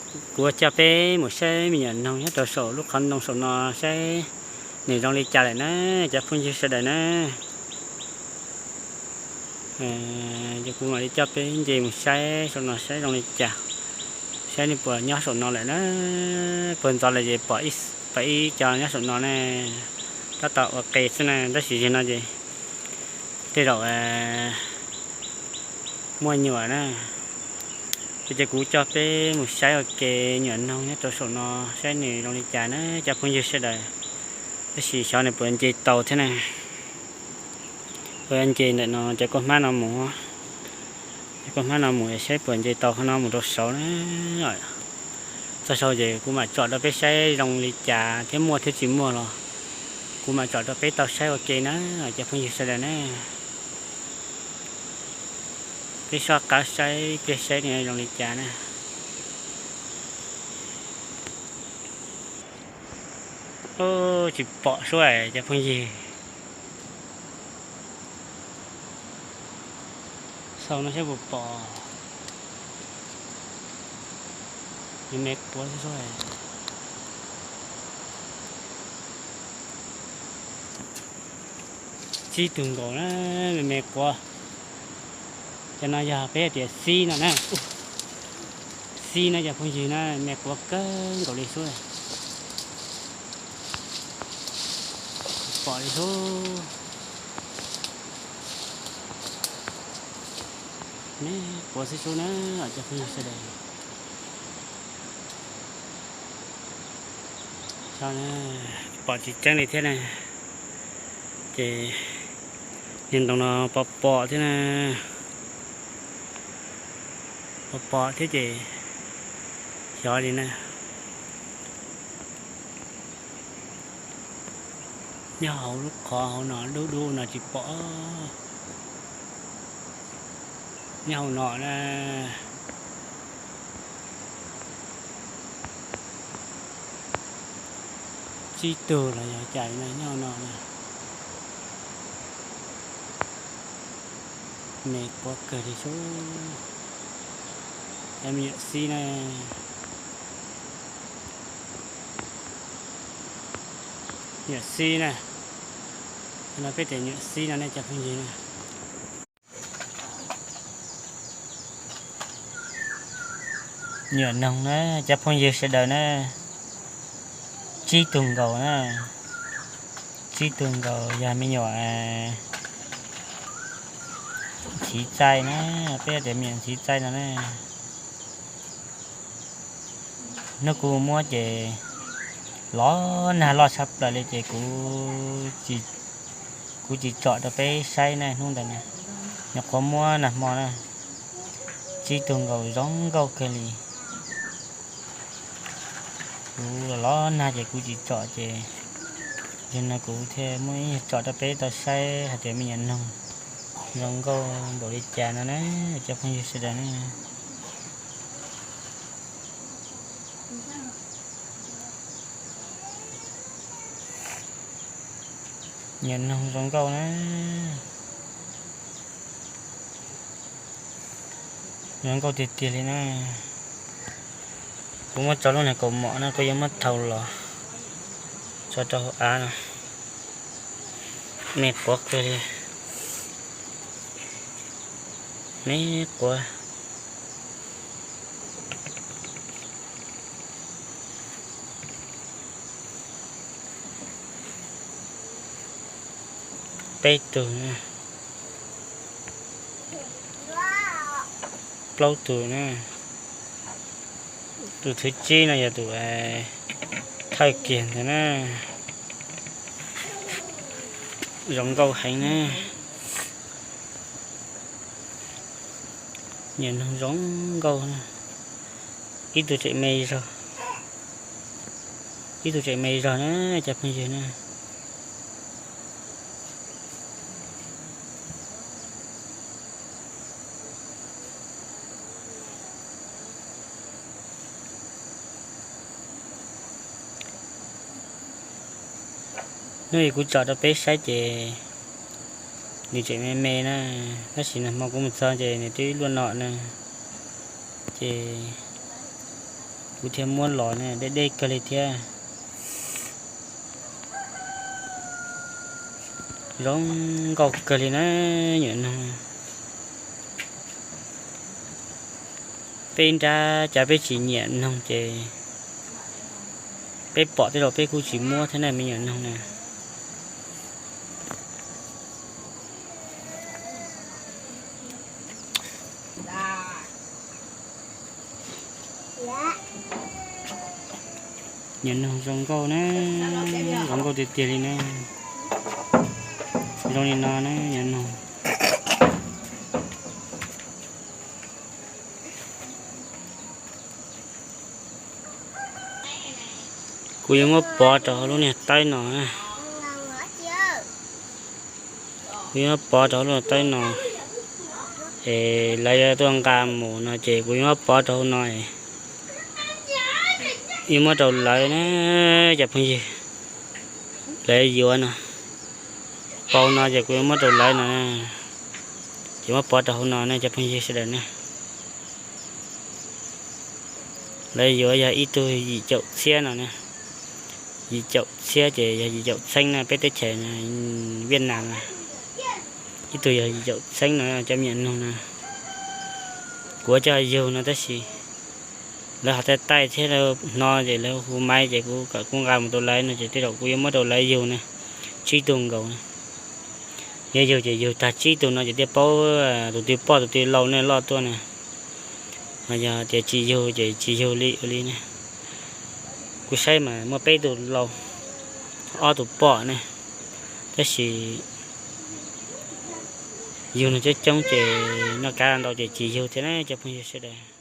Kuv coj peb mus saib me nyuam noog nyob rau saum lub qhov ntoo saum no saib nws zoo li cas lawm na, cov phooj ywg sawv daws na. Ces kuv mam li coj peb nce mus saib saum no saib zoo li cas, saib nws puas nyob saum no lawm na. Puag ntxov lawm ces pom ib co nyob saum no ne, tab tom ua qe xwb na, tab sis zaum no ces tej zaum muaj nyuam na. Ces kuv coj peb mus saib ua ke nyuam noog nyob rau saum no saib nws zoo li cas na cov phooj ywg sawv daws. Tab sis xyov nws puas nce tau thiab na. Kuv nce ntawm no cov kua hmab no mus, cov kua hmab no mus saib puas nce tau qhov no mus rau saud na. Txog saud ces kuv mam tsom rau peb saib zoo li cas thiab muaj thiab tsis muaj los kuv mam tsom rau peb tau saib ua ke na cov phooj ywg sawv daws na. Peb soj qab saib pliag saib nws zoo li cas na. Tsis pom suab cov phooj ywg. Xaus no saib puas pom. Me me quav xwb. Tsib tug nkaus na, me me quav. Cov no yog peb hais tias xib no na. Xib na cov phooj ywg na, me quav kawg nkaus li xwb. Pom li xwb. Me quav xwb xwb na cov phooj ywg sawv daws. Pom tsis tseeb li thiab na. Ces niag ntoo no pom pom thiab na. Pom pom thiab ces xyov li na. Nyob hauv lub qhov hauv no dub dub no tsis pom. Nyob hauv no na. Tsib tug los yog cas li no nyob hauv no na. Me quav kawg li xwb. Cov me nyuam xib na. Nyuam xib na. No peb tias nyuam xib no nej cov phooj ywg na. Nyuam noog na cov phooj ywg sawv daws na. Tsib tug nkaus na. Tsib tug nkaus yog me nyuam ntxhiv txaij na, peb tias me nyuam ntxhiv txaij no na. Hnub kuv muab ces los nag loj tshaj plaws li ces kuv tsis tsom rau peb saib na hnub ntawd na. Nyuam qhuav muab nag hmo na, tsib tug nkaus zoo nkauj kawg li. Kuv los los nag ces kuv tsis tsom ces yog no kuv thiaj muab ib nyuag tsom rau peb tau saib hais tias me nyuam noog zoo nkauj npaum li cas no na cov phooj ywg sawv daws na. Nyuam noog zoo nkauj na. Zoo nkauj tiag tiag li na. Kuv muab tso lub niag kaus mom no kuv yuav muab thau los tso rau hauv av no. Me quav kawg li. Me quav. Peb tug na. Plaub tug na. Tus thib tsib no yog tus thawj kiag ntawd na. Zoo nkauj heev na. Nyuam noog zoo nkauj na. Ib tug tseem me zog, ib tug tseem me zog na cov phooj ywg na. Hnub ib kuv tsom rau peb saib ces nws tseem me me na, tab sis nag hmo kuv mus txog ces nws twb luaj no na. Ces Kuv thiaj muab los ne, deb deb kawg li thiab. Zoo nkauj kawg li na, nyiam noog. Peb nrab cas peb tsis nyiam noog ces peb pom tej zaum peb kuj tsis muab thiab na me nyuam noog na. Nyiam noog zoo nkauj na, zoo nkauj tiag tiag li na. Zoo li no na nyiam noog. Kuv yuav muab pov rau hauv lub niag tawb no. Kuv yuav muab pov rau hauv lub tawb no, es lawv yuav tuaj nqa mus no ces kuv yuav muab pov rau hauv no. Yuav muab rau lawv na cov phooj ywg, lawv yuav no. Pov no ces kuv yuav muab rau lawv no, ces muab pov rau hauv no ne cov phooj ywg sawv daws na. Lawv yuav yog ib tug yim caum txhiab no na. Yim caum txhiab ces yog yim caum txheeb na, peb teb chaws Viaj Nam na. Ib tug yog yim caum txheeb no cov me nyuam noog na. Kuv coj yug no tab sis lawv ho taij taij thiab lawv hnov ces lawv hu maiv ces kuv kom kuv nqa mus rau lawv no ces tej zaum kuv yuav muab rau lawv yug na. Tsib tug nkaus na. Yog yug ces yug tag tsib tug no ces thiaj paub tus twg poj tus twg lau ne loj tuaj na. Ho yog tias tsis yug ces tsis yug li ua li ne. Kuv saib mas muaj peb tug lau, ob tug poj ne. Tab sis yug noog coob coob ces noj qab ntau ces tsis yug thiab na cov phooj ywg sawv daws.